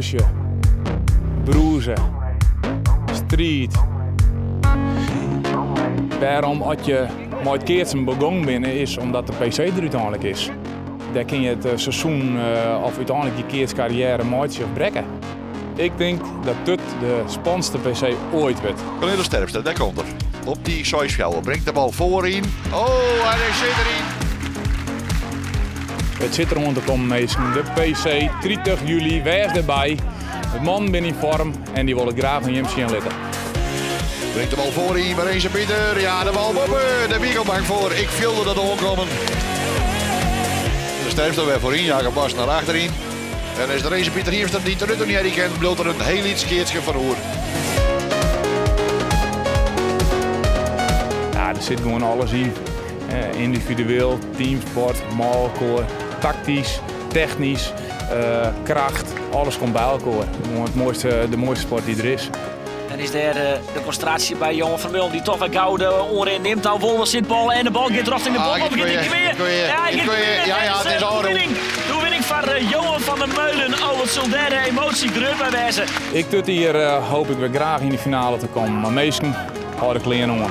Emoasje, brûze, striid. Wêrom as je mei it keatsen begûn binne is omdat de PC der úteinlik is. Dêr kin je it seizoen of úteinlik je keatskarriêre meitsje of brekke. Ik tink dat dit de spannendste PC oait wurdt. Cornelis Terpstra, daar komt er. Op die 6-4. Brengt de bal voorin. Oh, en hij zit erin. It sit deroan te kommen, minsken. De PC, 30 july, wês derby. De mannen binne yn foarm en dy wolle graach oan jim sjen litte. Brengt de bal voorin bij Renze Pieter. Ja, de bal boppe. Daar ben ik al bang voor. Ik voelde dat aankomen. De Terpstra weer voorin. Jacob Bas naar achterin. En is de Renze Pieter Hiemstra die terug niet herkent, blijft er een heel iets keertje van oer. Ja, der sit gewoan alles yn. Yndividueel, teamsport, mei-elkoar, taktysk, technysk, kracht, alles komt by elkoar. Gewoan it moaiste, de moaiste sport dy't der is. Dan is dêr de konsintraasje by Johan Vermeulen, dy't dochs wer gau de oanrin nimt. Nou wol sit bal en de bal giet rjochting de bal. Ah, Of giet hy kweer? Ja, Ja, hy giet kweer. Ja, it is al De oerwinning foar Johan van der Meulen. Oh, wat sil dêr de emoasje grut by wêze. Ik dit jier hoopje ik wer graach yn de finale te kommen. Mar minsken, hâld de klean oan.